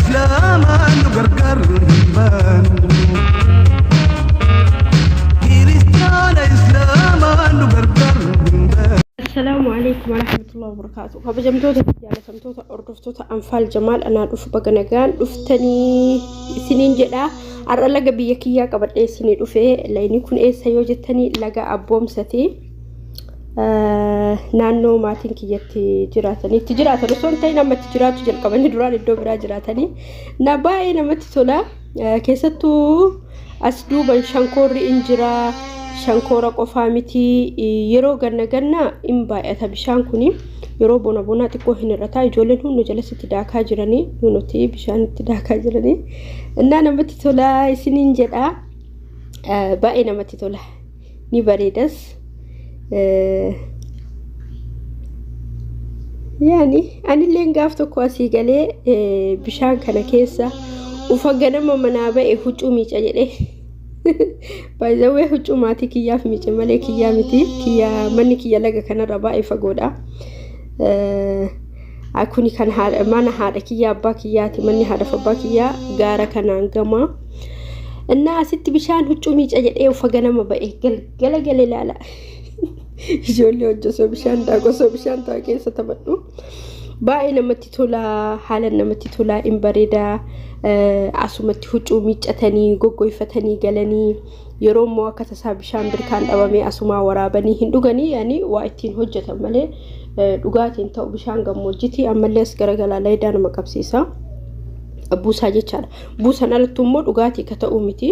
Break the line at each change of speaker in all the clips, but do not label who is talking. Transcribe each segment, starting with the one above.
Islaamaa nu gargar hin baanu. Kiristaana Islaamaa nu gargar hin baanu.
Assalaamu alaikum warahmatullahi wabarakatuh. Kabajamtoota fi jaalatamtoota hordoftoota Anfaal Jamaal, anaa dhufu, baga nagaan dhuftanii isiniin jedha. Har'a laga biyya kiyyaa qabadhee isinii dhufe. Lagni kun eessa yoo jettanii, laga Abboomsati. Naannoo maatiin kiyyatti jiraatanii, itti jiraatan osoo hin ta'in amma itti jiraachuu jalqabanii, duraan iddoo biraa jiraatanii. Na baay'ee namatti tola. Keessattuu as duuban shankoorri in jira. Shankoora qofaa miti, yeroo ganna ganna in baay'ata bishaan kuni, yeroo bona bonaa xiqqoo hin hir'ata. Ijoolleen hundi jalas itti daakaa jiranii, nuti bishaan itti daakaa jiranii. Innaa namatti tola isiniin jedha. Baay'ee namatti tola. Ni bareedas. Yaani anilleen gaaf tokko asii galee bishaan kana keessa ufa ganama manaa ba'e huccuu miica jedhee. Baay'ee huccuu maatii kiyyaaf miice malee kiyyaa miti. Kiyya manni kiyya laga kanarra baay'ee fagoodha. Kuni kan mana haadha kiyyaa, abbaa kiyyaati. Manni haadhaaf abbaa kiyyaa gaara kanaan gama. Innaa asitti bishaan huccuu miica jedhee ufa ganama ba'e galgala gale ilaala. Ijoollee hojjesoo bishaan daakosoo bishaan ta'a keessa taphadhu. Baay'ee namatti tola, haala namatti tola, hin bareeda. Asumatti huccuu miiccatanii goggoifatanii galanii, yeroo immoo akka tasaa bishaan birkaan dhabamee asumaa waraabanii hin dhuganii, yaani waa ittiin hojjetan malee dhugaatiin ta'u. Bishaan gammoojjiti ammallee as garagalaa laayidaa nama qabsiisa. Buusaa jechaadha. Buusaan alattu immoo dhugaatii ka ta'u miti.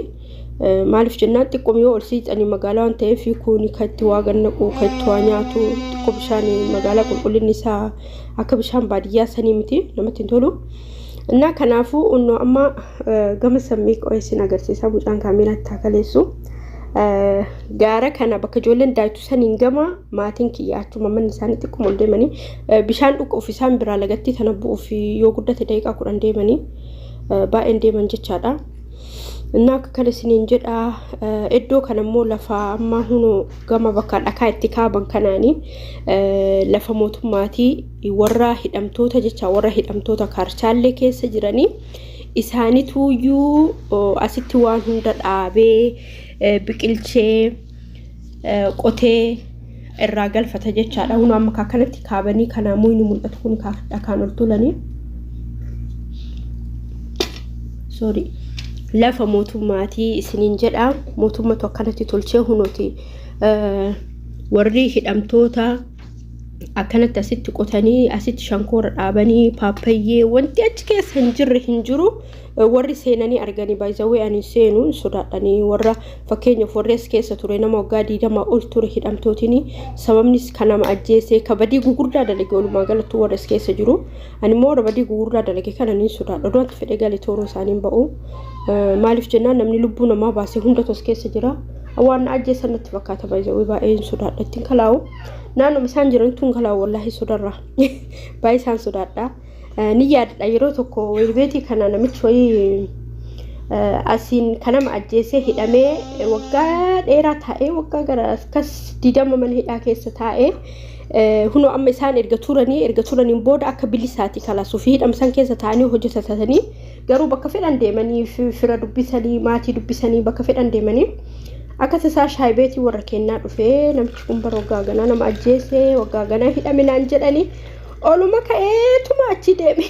Maaliif jennaan, xiqqoom yoo ol siixanii magaalaa waan ta'eef, kun kan itti waa gannaqu, kan itti waa nyaatu, xiqqoo bishaan magaalaa qulqullinni isaa akka bishaan baadiyyaa sanii miti, namatti hin tolu. Innaa kanaafuu unnoo amma gama sammii qo'eessin agarsiisa, mucaan kaameeraatti haa kaleessu. Gaara kana bakka ijoolleen daaytu saniin gama maatiin kiyya achuma manni isaanii xiqquma ol deemanii, bishaan dhuquuf isaan biraa lagatti tana bu'uuf yoo guddate daqiiqaa 10 deemanii, baay'een deeman jechaadha. Innaa akka kana isiniin jedha. Iddoo kana immoo lafa amma hunoo gama bakka dhakaa itti kaaban kanaanii lafa mootummaatii, warra hidhamtoota jecha, warra hidhamtoota kaarchaallee keessa jiranii isaanituuyyuu asitti waan hunda dhaabee, biqilchee, qotee irraa galfata jechaadha. Hunoo amma akkanatti kaabanii kanaamuu inni mul'atu kun dhakaan ol tuulanii. Sorry. Lafa mootummaatii isiniin jedha. Mootummatu akkanatti tolchee hunooti warri hidhamtoota akkanatti asitti qotanii, asitti shankoora dhaabanii, paappayyee, wanti achi keessa hin jirre hin jiru. Warri seenanii arganii, baay'izawwee ani seenu hin sodaadhanii, warra fakkeenyaaf warri as keessa ture nama waggaa 20 ol ture hidhamtootiin, sababnis kan nama ajjeese, ka badii gugurdaa dalage, walumaa galattuu warra as keessa jiru. Ani immoo warra badii gugurdaa dalage kana ni sodaadha. Odoon fedhe gale tooroo isaaniin ba'u. Maaliif jennaan, namni lubbuu namaa baasee hundatu as keessa jira. Waan na ajjeesan natti fakkaata, baay'izawwee baay'ee hin sodaadha, ittiin kalaa'u. Naannoo isaan jirantu hin kalaa'u, wallaahi sodarra. Baay'ee isaan sodaadha. Ni yaadadha, yeroo tokko weelbeetii kana namichi wayii asiin kan nama ajjeesee hidhamee waggaa dheeraa taa'ee, waggaa gara akkas 20 mana hidhaa keessa taa'ee, hunoo amma isaan erga turaniin booda akka bilisaati kalaasuu fi hidhamsan keessa taa'anii hojjetatanii, garuu bakka fedhan deemanii fira dubbisanii, maatii dubbisanii, bakka fedhan deemanii, akka tasaa shaayibeetii warra kennaa dhufee, namichi kun bara waggaa ganaa nama ajjeesee waggaa ganaa hidhame naan jedhanii, oluma ka'eetuma achi deeme.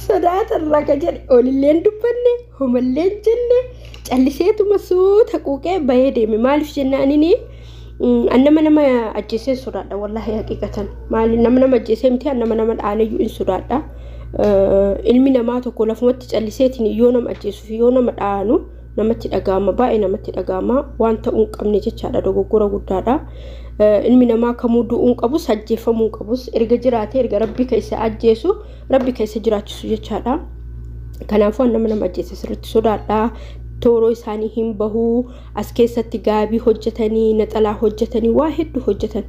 Sodaatarraa ka jedhe olilleen dubbanne, homalleen jenne, calliseetuma suuta quuqee bahee deeme. Maaliif jennaanini, an nama nama ajjeesee sodaadha, wallaahi haqiiqatan. Maali, nama nama ajjeesee miti, an nama nama dhaaneyyuu in sodaadha. Ilmi namaa tokko lafumatti calliseetiin yoo nama ajjeesuu fi yoo nama dhaanu namatti dhaga'ama, baay'ee namatti dhaga'ama. Waan ta'uu hin qabne jechaadha, dogoggora guddaadha. Ilmi namaa kamuu du'uu hin qabus, ajjeefamuu hin qabus, erga jiraate, erga rabbi ka isa ajjeesu, rabbi ka isa jiraachisu jechaadha. Kanaafuu nama nama ajjeese sirriitti sodaadha. Tooroo isaanii hin bahuu. As keessatti gaabii hojjetanii, naxalaa hojjetanii, waa hedduu hojjetan.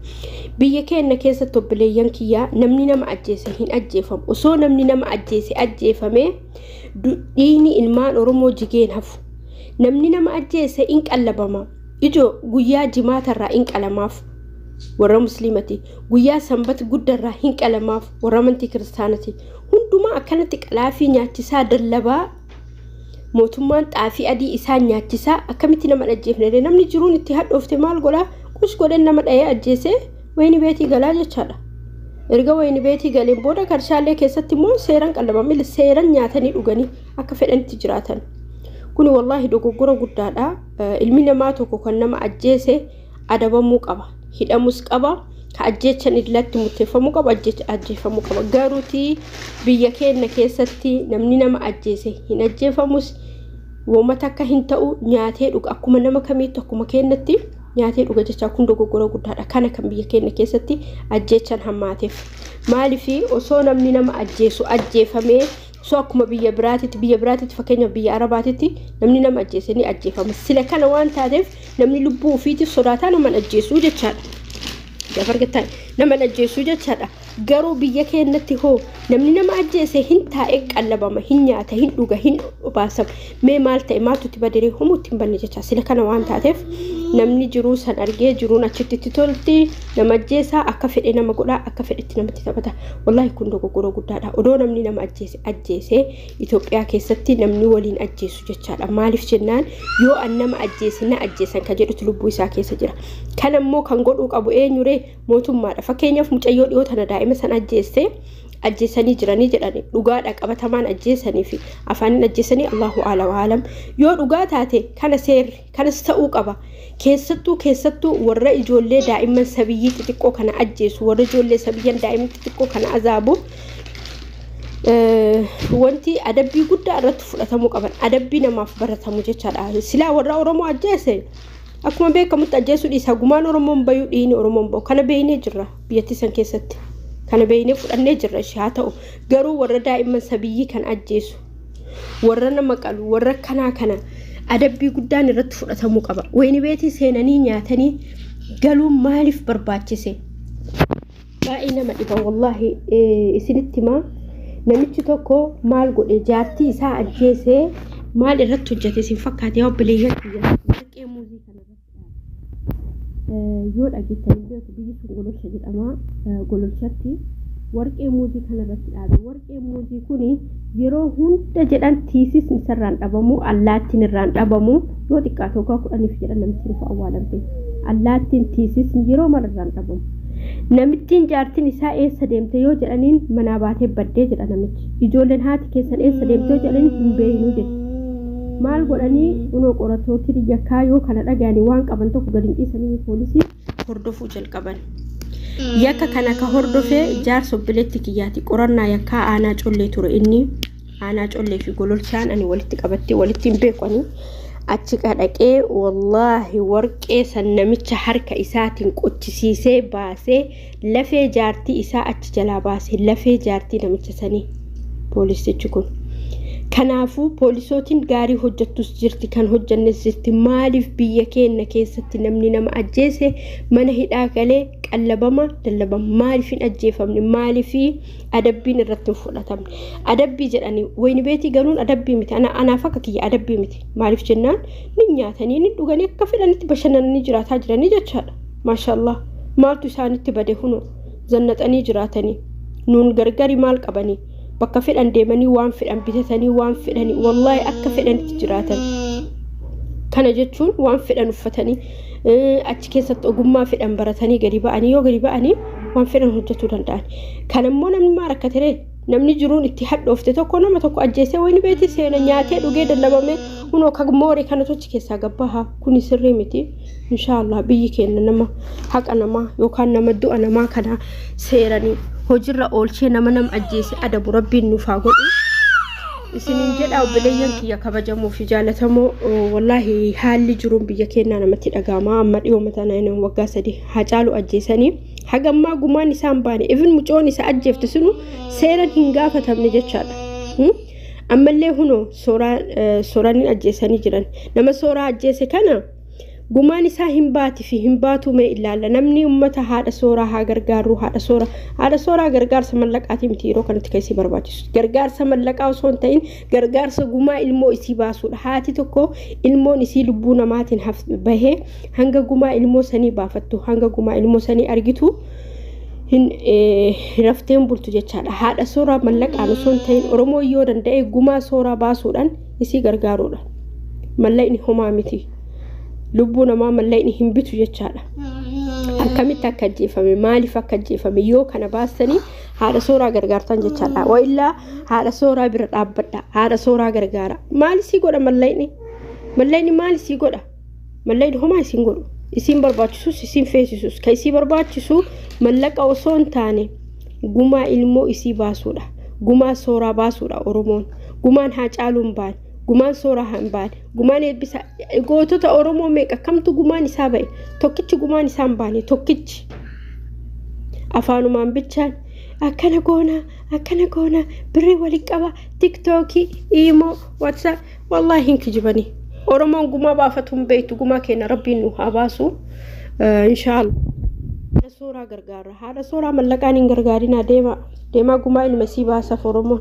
Biyya keenya keessatti, obboleeyyan kiyyaa, namni nama ajjeese hin ajjeefamu. Osoo namni nama ajjeese ajjeefamee, dhiigni ilmaan Oromoo jigeen hafu. Namni nama ajjeese in qallabama. Ijoo guyyaa jimaatarraa in qalamaaf warra musliimati, guyyaa sanbata guddarraa hin qalamaaf warra amantii kiristaanati. Hundumaa akkanatti qalaafii nyaachisaa dallabaa mootummaan xaafii adii isaan nyaachisaa akkamitti nama ajjeefne? Namni jiruun itti hadhoofte maal godhaa? Kus godhan nama dhahee ajjeesee wayini beetii galaa jechaadha. Erga wayini beetii galeen booda karshaalee keessatti immoo seeran qallabamee seeran nyaatanii dhuganii akka fedhanitti jiraatan. Kuni wallaahi dogoggora guddaadha. Ilmi namaa tokko kan nama ajjeese adabamuu qaba. Hidhamus qaba. Ka ajjeechan idilaatti murteeffamuu qaba, ajjeefamuu qaba. Garuutii biyya keenya keessatti namni nama ajjeese hin ajjeefamus, woomata akka hin ta'u, nyaatee dhuga akkuma nama kamiitti, akkuma keenyatti nyaatee dhuga jecha. Kun dogoggora guddaadha. Kana kan biyya keenya keessatti ajjeechan hammaateef. Maaliif osoo namni nama ajjeesu ajjeefamee, osoo akkuma biyya biraatitti, fakkeenyaaf biyya Arabaatitti namni nama ajjeese ni ajjeefama. Sila kana waan taateef namni lubbuu ofiitiif sodaataa nama ajjeesuu jechaadha. Gaafa argattan nama ajjeesuu jechaadha. Garuu biyya keenyatti hoo namni nama ajjeese hin taa'ee qallabama, hin nyaata, hin dhuga, hin obaasama. Mee maal ta'e, maaltu itti badiree? Homuu itti hin banne jecha. Sila kana waan taateef namni jiruu san argee jiruun achitti itti tolti, nama ajjeesaa, akka fedhe nama godhaa, akka fedhetti namatti taphata. Wallaahi kun dogoggora guddaadha. Odoo namni nama ajjeese ajjeese Itoophiyaa keessatti namni waliin ajjeesu jechaadha. Maaliif jennaan yoo an nama ajjeese na ajjeesan kan jedhutu lubbuu isaa keessa jira. Kan ammoo kan godhuu qabu eenyuree? Mootummaadha. Fakkeenyaaf mucayyoo dhiyoo tana daa'ima san ajjeesse ajjeesanii jiranii jedhani, dhugaadha qabatamaan ajjeesanii fi afaaniin ajjeesanii, Allahu a'lam a'lam. Yoo dhugaa taate kana seerri kanas ta'uu qaba. Keessattuu warra ijoollee daa'imman sabiyyii xixiqqoo kana ajjeesu, warra ijoollee sabiyyan daa'imman xixiqqoo kana azaabu, wanti adabbii guddaa irratti fudhatamuu qaban, adabbii namaaf baratamu jechaadha. Silaa warra Oromoo ajjeese akkuma beekamutti ajjeesuu dhiisa, gumaan Oromoon bayuu, dhiini Oromoon bahu kana beeynee jirra, biyyattii san keessatti kana beeynee fudhannee jirra ishee. Haa ta'u garuu warra daa'imman sabiyyii kan ajjeesu, warra nama qalu, warra kanaa kana adabbii guddaan irratti fudhatamuu qaba. Wayini beetii seenanii nyaatanii galuun maaliif barbaachise? Baay'ee nama dhiba wallaahi. Isinitti himaa, namichi tokko maal godhe? Jaartii isaa ajjeesee maal irratti hojjete isin fakkaate? Yaa obboleeyyan kiyya, warqee muuzii kana irratti yoo dhageettanii beeku, biyyi sun Gololcha jedhama. Gololchatti warqee muuzii kana irratti dhaabe. Warqee muuzii kuni yeroo hunda jedhan tiisisni isarraan dhabamu, allaattiin irraan dhabamu. Yoo xiqqaate waggaa 10f jedhan namichi nuuf awwaalamte allaattiin tiisisni yeroo mara irraan dhabamu. Namittiin jaartiin isaa eessa deemte yoo jedhaniin manaa baatee baddee jedha namichi. Ijoolleen haati keessan eessa deemte yoo jedhaniin hin beeknuu jetti. Maal godhanii? Unoo qorattootni yakkaa yoo kana dhaga'anii waan qaban tokko gadi hin dhiisanii, poolisii hordofuu jalqaban. Yakka kana ka hordofee jaarsa obboleetti kiyyaati. Qorannaa yakkaa aanaa Collee ture inni. Aanaa Collee fi Gololchaan ani walitti qabattee walitti hin beeku ani. Achi dhaqee wallaahi warqee san namicha harka isaatiin qochisiisee baasee, lafee jaartii isaa achi jalaa baasee, lafee jaartii namicha sanii poolisichi kun. Kanaafuu poolisootiin gaarii hojjettus jirti, kan hojjannes jirti. Maaliif biyya keenya keessatti namni nama ajjeese mana hidhaa galee qallabama dallabama? Maaliif hin ajjeefamne? Maaliif adabbiin irratti hin fudhatamne? Adabbii jedhanii wayini beetii galuun adabbii miti. Anaaf akka kiyya adabbii miti. Maaliif jennaan ni nyaatanii, ni dhuganii, akka fedhanitti bashannananii jiraataa jiranii jechaadha. Maashaallah, maaltu isaanitti bade? Hunoo zannaxanii jiraatanii nuun gargari maal qabanii? Bakka fedhan deemanii, waan fedhan bitatanii, waan fedhanii wallaahi akka fedhanitti jiraatan. Kana jechuun waan fedhan uffatanii, achi keessatti ogummaa fedhan baratanii gadi ba'anii, yoo gadi ba'anii waan fedhan hojjechuu danda'an. Kan immoo namni maal akka ture, namni jiruun itti hadhoofte tokko nama tokko ajjeesee wayini beetii seena, nyaatee dhugee dallabamee, hunoo kan moore kana tochi keessaa gabbaha. Kuni sirrii miti. Inshaallah biyyi keenya nama haqa namaa yookaan nama du'a namaa kana seeranii hojiirra oolchee nama nama ajjeese adabu rabbiin nuuf haa godhu. Isiniin jedha obboleeyyan kiyya kabajamoo fi jaalatamoo, wallaahi haalli jiruun biyya keenyaa namatti dhaga'ama. Amma dhiyoo mataa waggaa 3 Hacaalu ajjeesanii hagammaa gumaan isaan baane, even mucoon isa ajjeefte sunu seeran hin gaafatamne jechaadha. Ammallee hunoo sooraniin ajjeesanii jiran. Nama sooraa ajjeese kana gumaan isaa hin baati fi hin baatu mee ilaalla. Namni ummata haadha sooraa haa gargaaru. Haadha sooraa gargaarsa mallaqaatii miti yeroo kanatti kan isii barbaachisu. Gargaarsa mallaqaa osoo hin ta'in gargaarsa gumaa ilmoo isii baasuudha. Haati tokko ilmoon isii lubbuu namaatiin bahee hanga gumaa ilmoo sanii baafattu, hanga gumaa ilmoo sanii argitu Hin rafteen bultu jechaadha. Haadha Sooraa mallaqaan osoo hin ta'in Oromoo yoo danda'e gumaa Sooraa baasuudhaan isii gargaaruudha. Mallaqni homaa miti. Lubbuu namaa mallaqni hin bitu jechaadha. Akkamitti akka ajjeefame, maaliif akka ajjeefame yoo kana baastanii haadha Sooraa gargaartan jechaadha. Wa'illaa haadha Sooraa bira dhaabbadha. Haadha Sooraa gargaara. Maal isii godha mallaqni? Mallaqni maal isii godha? Mallaqni homaa isiin godhu. Isiin barbaachisus isiin feesisus. Kan isii barbaachisu mallaqa osoo hin taane gumaa ilmoo isii baasuudha. Gumaa Sooraa baasuudha Oromoon. Gumaan Haacaaluu hin baane. Gumaan Sooraa hin baane. Gumaan Eebbisaa, gootota Oromoo meeqa kamtu gumaan isaa ba'e? Tokkichi gumaan isaa hin baane, tokkichi. Afaanumaan bichaan akkana goona, akkana goona, birrii waliin qaba, TikTokii, imo, WhatsApp, wallaahi hin kijibanii. Oromoon gumaa baafatu hin beektu. Gumaa keenya Rabbiin nu haa baasu. Inshaallah. Haadha Sooraa gargaara. Haadha Sooraa mallaqaan hin gargaarinaa, deemaa. Deemaa gumaa ilma isii baasaaf Oromoon.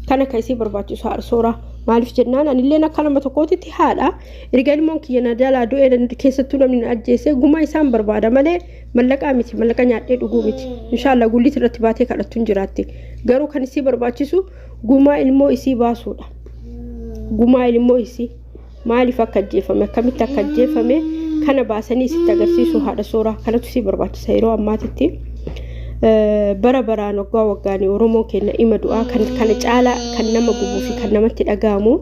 Kana kan isii barbaachisu haadha Sooraa. Maaliif jennaan, anilleen akka nama tokkootitti haadha. Erga ilmoon kiyya na jalaa du'ee, keessattuu namni na ajjeese, gumaa isaan barbaada malee mallaqaa miti, mallaqa nyaadhee dhuguu miti. Inshaallah gullitti irratti baatee kadhattu hin jiraatti. Garuu kan isii barbaachisu gumaa ilmoo isii baasuudha. Gumaa ilmoo isii maaliif akka ajjeefame, akkamitti akka ajjeefame kana baasanii isitti agarsiisu haadha Sooraa kanatu isii barbaachisa yeroo ammaatitti. Bara baraan, waggaa waggaan Oromoon keenya ima du'aa. Kan kana caalaa kan nama gubuu fi kan namatti dhaga'amu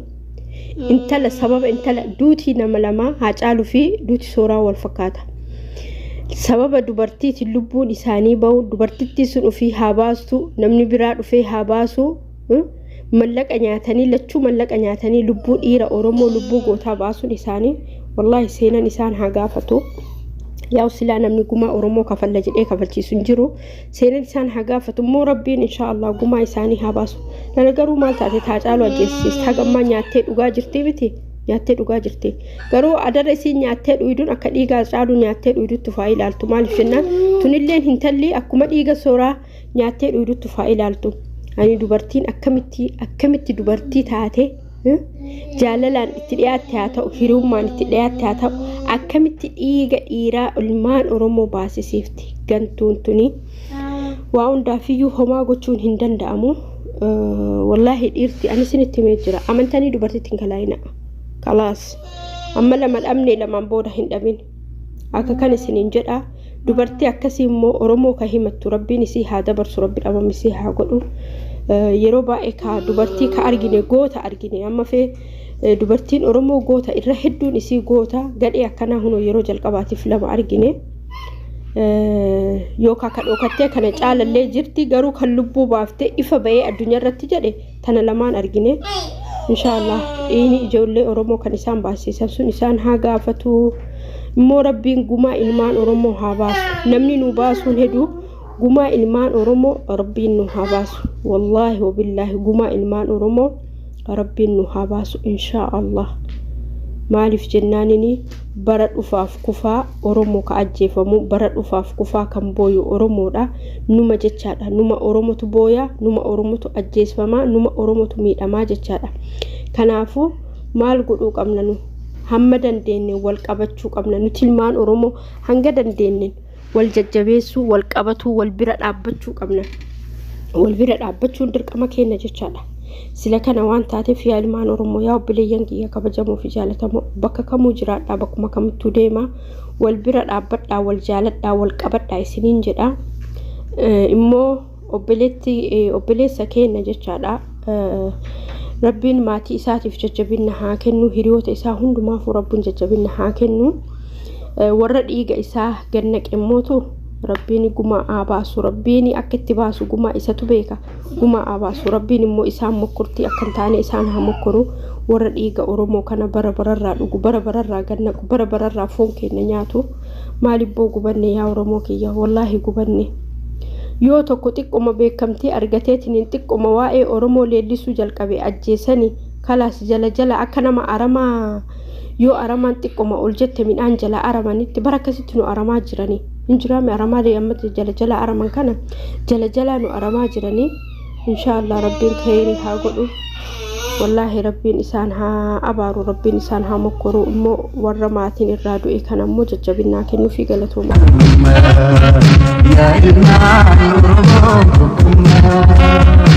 intala, sababa intala duutii nama lamaa, Haacaaluu fi duuti Sooraa wal fakkaata. Sababa dubartiitiin lubbuun isaanii bahu, dubartittii sun ofii haa baastu, namni biraa dhufee haa baasu, mallaqa nyaatanii, lachuu mallaqa nyaatanii lubbuu dhiira Oromoo, lubbuu gootaa baasuun isaanii, wallaahi seenan isaan haa gaafatu. Yaa'u silaa namni gumaa Oromoo kafalla jedhee kafalchiisu hin jiru. Seenan isaan haa gaafatu immoo Rabbiin inshaallah gumaa isaanii haa baasu. Nana garuu maal taate Haacaaluu ajjeesiste? Hagammaa nyaattee dhugaa jirti miti? Nyaattee dhugaa jirti. Garuu adara isiin nyaattee dhuyduun akka dhiiga Haacaaluu nyaattee dhuydutti faa ilaaltu. Maaliif jennaan, tunilleen hintalli akkuma dhiiga Sooraa nyaattee dhuydutti faa ilaaltu. Ani dubartiin akkamitti, akkamitti dubartii taate, jaalalaan itti dhiyaatte haa ta'u, hiriyummaan itti dhiyaatte haa ta'u, akkamitti dhiiga dhiiraa ilmaan Oromoo baasisiifti gantuun tuni? Waa hundaafiyyuu homaa gochuun hin danda'amu. Wallaahi dhiirti ani isinitti himee jira, amantanii dubartitti hin kalaayina. Kalaas amma lama dhabne, lamaan booda hin dhabin, akka kan isiniin jedha. Dubartii akkasii immoo Oromoo ka himattu Rabbiin isii haa dabarsu, Rabbi dhabam isii haa godhu. Yeroo baay'ee ka dubartii ka argine goota argine. Amma fee dubartiin Oromoo goota, irra hedduun isii goota. Gadhee akkanaa hunoo yeroo jalqabaatiif lama argine. Yookaan ka dhokattee kana caalallee jirti, garuu kan lubbuu baaftee ifa bahee addunyaa irratti jedhe tana lamaan argine. Inshaallah dhiini ijoollee Oromoo kan isaan baasisan sun isaan haa gaafatu. Immoo Rabbiin gumaa ilmaan Oromoo haa baasu. Namni nu baasuun heduu gumaa ilmaan Oromoo Rabbiin nu haa baasu. Wallaahi wabillaahi gumaa ilmaan Oromoo Rabbiin nu haa baasu inshaa Allah. Maaliif jennaanini, bara dhufaaf kufaa Oromoo ka ajjeefamu, bara dhufaaf kufaa kan booyu Oromoodha. Numa jechaadha. Numa Oromotu booya, numa Oromotu ajjeefamaa, numa Oromotu miidhamaa jechaadha. Kanaafuu maal godhuu qabna nu? Hamma dandeenye wal qabachuu qabna. Nuti ilmaan Oromoo hanga dandeenye wal jajjabeessuu, wal qabatuu, wal bira dhaabbachuu qabna. Wal bira dhaabbachuun dirqama keenya jechaadha. Sila kana waan taateef, yaa ilmaan Oromoo, yaa obboleeyyan kiyya kabajamoo fi jaalatamoo, bakka kamuu jiraadhaa, bakkuma kamittuu deemaa, wal bira dhaabbadhaa, wal jaaladhaa, wal qabadhaa isiniin jedha. Immoo obboleetti, obboleessa keenya jechaadha. Rabbiin maatii isaatiif jajjabina haa kennu, hiriyoota isaa hundumaafuu Rabbiin jajjabina haa kennu. Warra dhiiga isaa gannaqe immootu Rabbiin gumaa haa baasu. Rabbiin akka itti baasu gumaa isatu beeka. Gumaa haa baasu. Rabbiin immoo isaan mokkortii akka hin taane isaan haa mokkoru. Warra dhiiga Oromoo kana bara bararraa dhugu, bara bararraa gannaqu, bara bararraa foon keenya nyaatu. Maalibboo gubanne yaa Oromoo kiyya? Wallaahi gubanne. Yoo tokko xiqquma beekamtii argateetiin xiqquma waa'ee Oromoo leellisuu jalqabe ajjeesanii kalaas. Jala jala akka nama aramaa, yoo aramaan xiqquma ol jette midhaan jala aramanitti, bara akkasitti nu aramaa jiranii hin jiraame. Aramaa amma jala jala araman kana jala jala nu aramaa jiranii. Inshaallah Rabbiin khayrii haa godhu. Wallaahi rabbiin isaan haa abaaru, rabbiin isaan haa mokkoruu. Immoo warra maatiin irraa du'e kana immoo jajjabinnaa kennuufi galatooma.
Yaa ilmaan Oromoo tokkummaa.